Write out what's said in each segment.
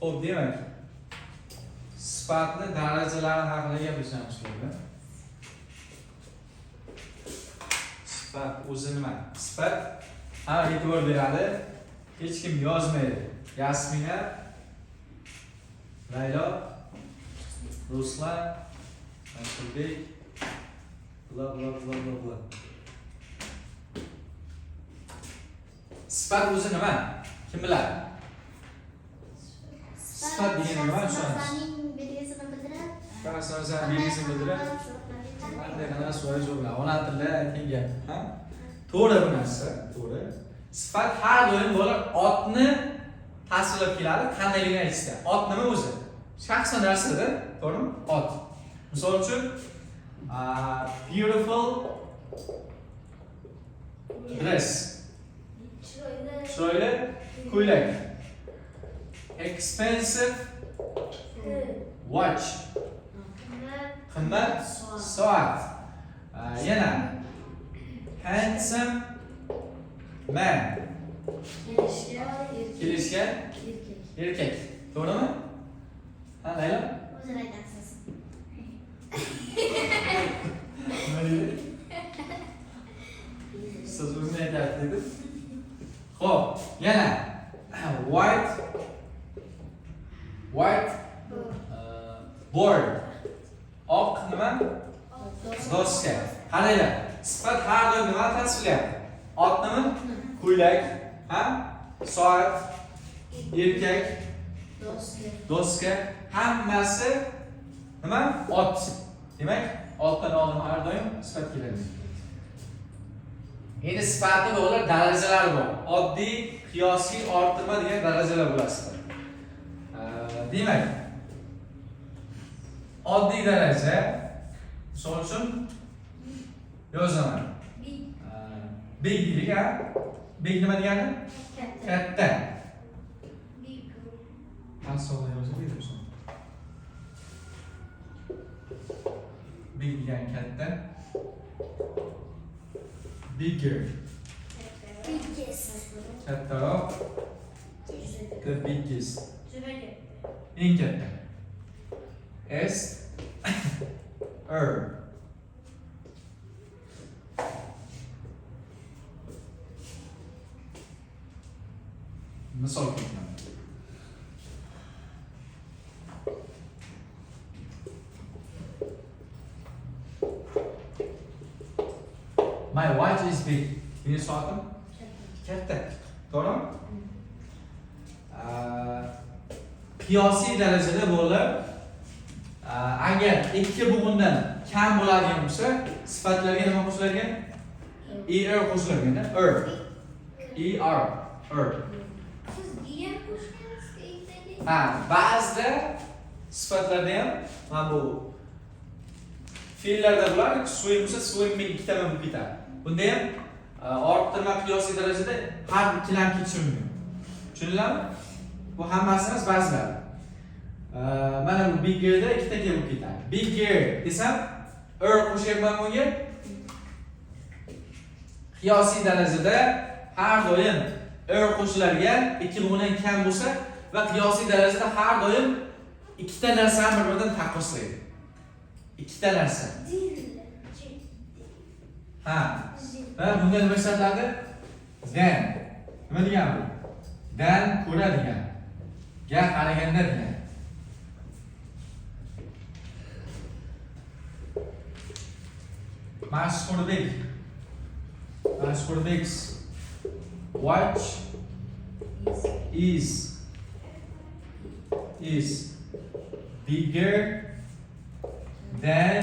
Xo'p, demak, sifatni darajalari haqida gaplashamiz sizlar. Sifat o'zi nima? Sifat hamma e'tibor beradi, hech kim yozmaydi. Yasmina, Laylo, Ruslan, Mashhurbek, bla bla bla bla bla. Sifat o'zi nima? Kim biladi? Sifat degani nima, tushunamiz. Narsaning belgisini bildiradi. Shaxs belgisini bildiradi. Qanday qanaqa so'z bilan ona tilida aytgan gap, ha? To'g'ri bu narsa, to'g'ri. Sifat har doim bolalar otni tasvirlab keladi, qandayligini aytishda. Ot nima o'zi? Shaxsan narsada, to'g'rimi? Ot. Misol uchun, beautiful dress. Chiroyli. Chiroyli ko'ylak. Expensive watch. Qimmat. Qimmat soat. Yana handsome man. Kelishgan erkak. Kelishgan Erkak. erkak. To'g'rimi? Ha, Laylo? O'zini aytasiz. Nima deydi? Siz o'zini aytyapti dedi. Xo'p, yana white board. Oq nima? Doska. Qaranglar, sifat har doim nima tasvirlayapti? Otnimi? Ko'ylak, ha? Soat, erkak, Doska. Doska, hammasi nima? Ot. Demak, otdan oldin har doim sifat keladi. Endi sifatni bolalar darajalari bor. Oddiy, qiyosiy, orttirma degan darajalar bo'ladi sifat. Demak, oddiy daraja, misol uchun yozaman. Big. Big deylik, ha? Big nima degani? Katta. Katta. Big. Pastroqda yozib beribsan. Big degani katta. Bigger. Biggest. Kattaroq. The biggest. Juda katta. Eng katta. S R. Misol keltiraman. My watch is big. Meni soatim katta. To'g'rimi? Qiyosiy darajada bolalar, agar ikki bo'g'indan kam bo'ladigan bo'lsa, sifatlarga nima qo'shiladigan? Er qo'shiladigan, er. Er, er. Siz degan qo'shgansiz ertaga. Ha, ba'zida sifatlarda ham mana bu fe'llarda bo'ladi, swim bo'lsa swimming ikkita bo'lib ketadi. Bunda ham orttirma qiyosiy darajada har ikkilanib ketishi mumkin. Tushundinglarmi? Bu hammasi emas, ba'zilari. Mana bu biggerda ikkita K bo'lib ketadi. Bigger desam, er qo'shyapman bunga. Qiyosiy darajada har doim er qo'shiladigan ikki bo'g'indan kam bo'lsa va qiyosiy darajada har doim ikkita narsani bir-biridan taqqoslaydi. Ikkita narsa. Ha. Va bunda nima ishlatiladi? Than. Nima degani bu? Dan ko'ra degan. Ga qaraganda degan. Mashhurbek. Mashhurbek's watch is bigger than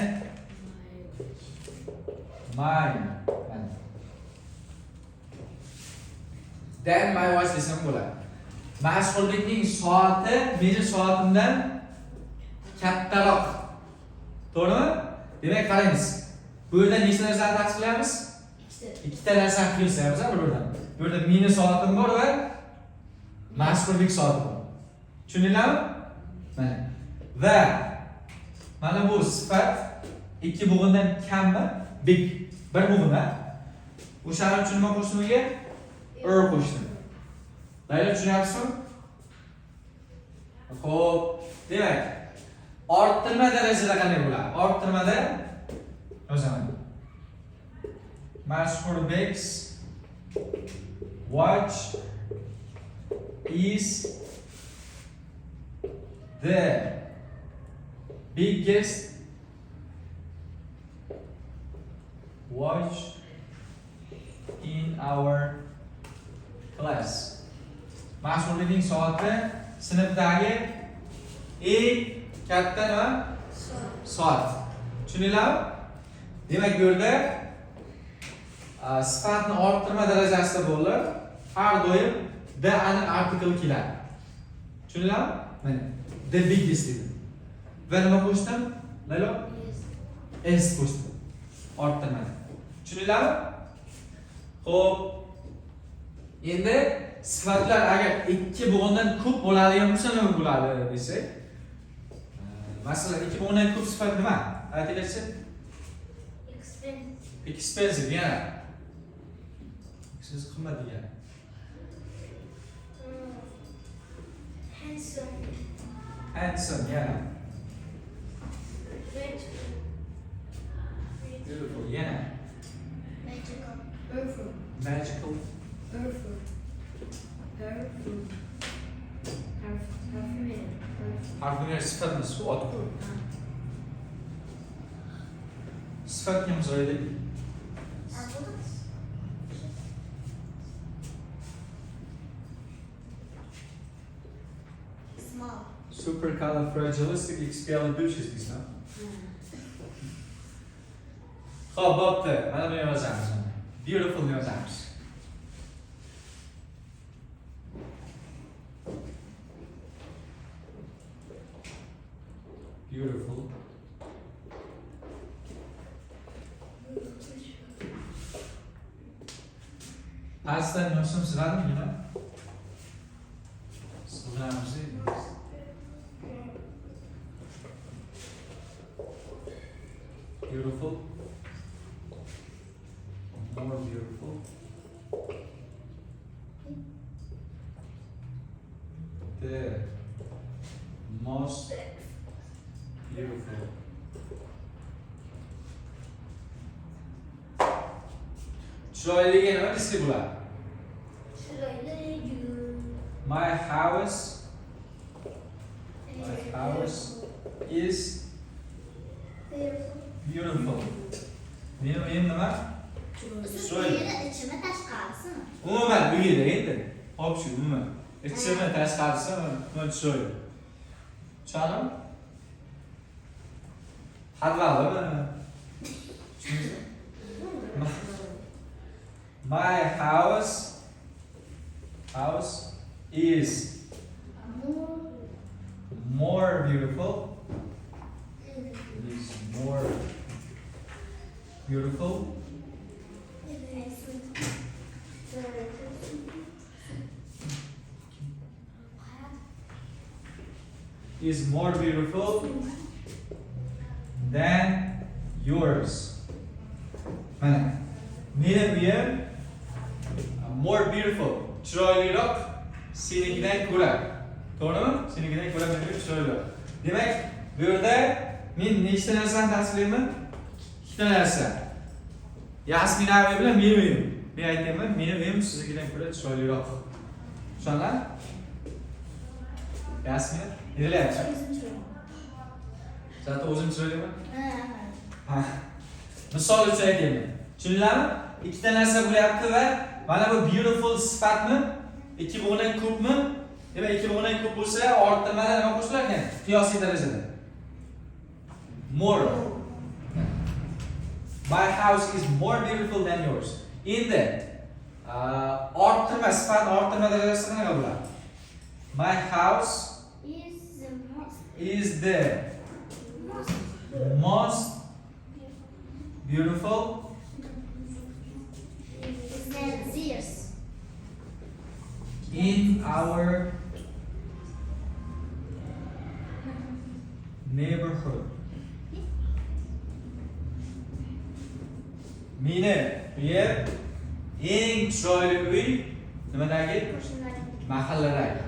mine. Than my watch desam bo'ladi. Mashhurbekning soati meni soatimdan kattaroq. To'g'rimi? Demak, qaraymiz. Bu yerda nechta narsani tasvirlaymiz? Ikkita. Ikkita narsani qiyoslaymiz bir biridan. Bu yerda meni soatim bor va mashhurlik soati bor. Tushundinglarmi? Mana. Va mana bu sifat ikki bo'g'indan kammi? Big. Bir bo'g'in, ha? O'shaning uchun nima qo'shdim unga? Er qo'shdim. Laylo, tushunyapsizmi? Xo'p, demak, orttirma darajada qanday bo'ladi? Orttirmada yozaman. Mashhurbek's watch is the biggest watch in our class. Mashhurbekning soati sinfdagi eng katta nima? Soat. Tushundinglarmi? Demak, bu yerda sifatni orttirma darajasida bo'lib, har doim the aniq artikl keladi. Tushundinglarmi? Mana the biggest dedim. Va nima qo'shdim? Laylo? S qo'shdim. Orttirmada. Tushundinglarmi? Xo'p. Endi sifatlar agar ikki bo'g'indan ko'p bo'ladigan bo'lsa nima bo'ladi desak? Masalan, ikki bo'g'indan ko'p sifat nima? Aytinglarchi. Expensive. Expensive yana. Expensive qimmat degani. Handsome. Handsome yana. Beautiful. Beautiful yana. Magical. Beautiful. Magical. Beautiful. Beautiful. Parfumer. Parfumer sifat emas, u ot-ku. Sifatga misol aytaylik. А будут? Small. Supercalifragilisticexpialidocious deysan. Xo'p, bo'pti. Mana buni yozamiz. Beautiful yozamiz. Beautiful. Pastdan yozsam sig'adimi yine? Sig'diramiz. Beautiful. More beautiful. The most beautiful. Chiroyligi nima desak bo'ladi? Chiroyli gul. My house is beautiful. Meni uyim nima? Siz Chiroyli. uyini ichimi, tashqarisimi? Umuman uyida endi. Общий umuman. Ichimi, tashqarisi umuman chiroyli. Tushundingmi? Hadvalimi? Tushundingizmi? My house is more beautiful. Is more beautiful is more beautiful than yours. Mana meni uyim more beautiful, chiroyliroq senikidan ko'ra. To'g'rimi? Senikidan ko'ra meni uyim chiroyliroq. Demak, bu yerda men nechta narsani tasvirlayman? Ikkita narsa. Yasmin abi bilan meni uyim. Men aytyapman, meni uyim siznikidan ko'ra chiroyliroq. Tushundinglar? Yasmin, nima? Zато o'zim chiroyliman. Ha. Misol uchun aytayman. Tushundinglarmi? Ikkita narsa bo'lyapti va mana bu beautiful sifatmi? Ikki bo'g'indan ko'pmi? Demak, ikki bo'g'indan ko'p bo'lsa, orttirmada nima qo'shilar ekan? Qiyosiy darajada. More. My house is more beautiful than yours. Endi orttirma, sifat orttirma darajasi qanaqa bo'ladi? My house Is the most is the most most beautiful than theirs. In our neighborhood. Meni uyim eng chiroyli uy nimadagi? Mahalladagi.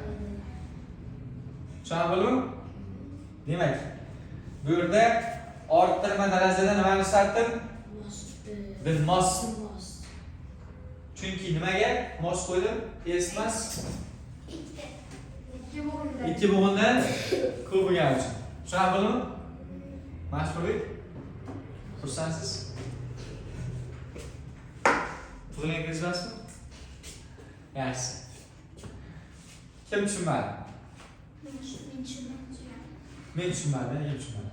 Tushunarlimi? Demak, bu yerda orttirma darajada nimani ishlatdim? Most. The most. The most. Chunki nimaga most qo'ydim? S emas. Ikkita. Ikki bo'g'inda. Ikki bo'g'indan ko'p bo'lgani uchun. Tushunarlimi? Mashhurlik? Xursandsiz? Tug'ilgan kuningiz emasmi? Yaxshi. Kim tushunmadi? Men tushunmadim. Men tushunmadim, kim tushunmadi?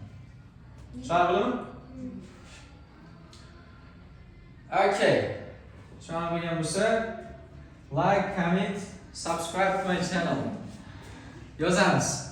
Tushunarlimi? Okay. Tushunarli bo'lgan bo'lsa, like, comment, subscribe to my channel. Yozamiz.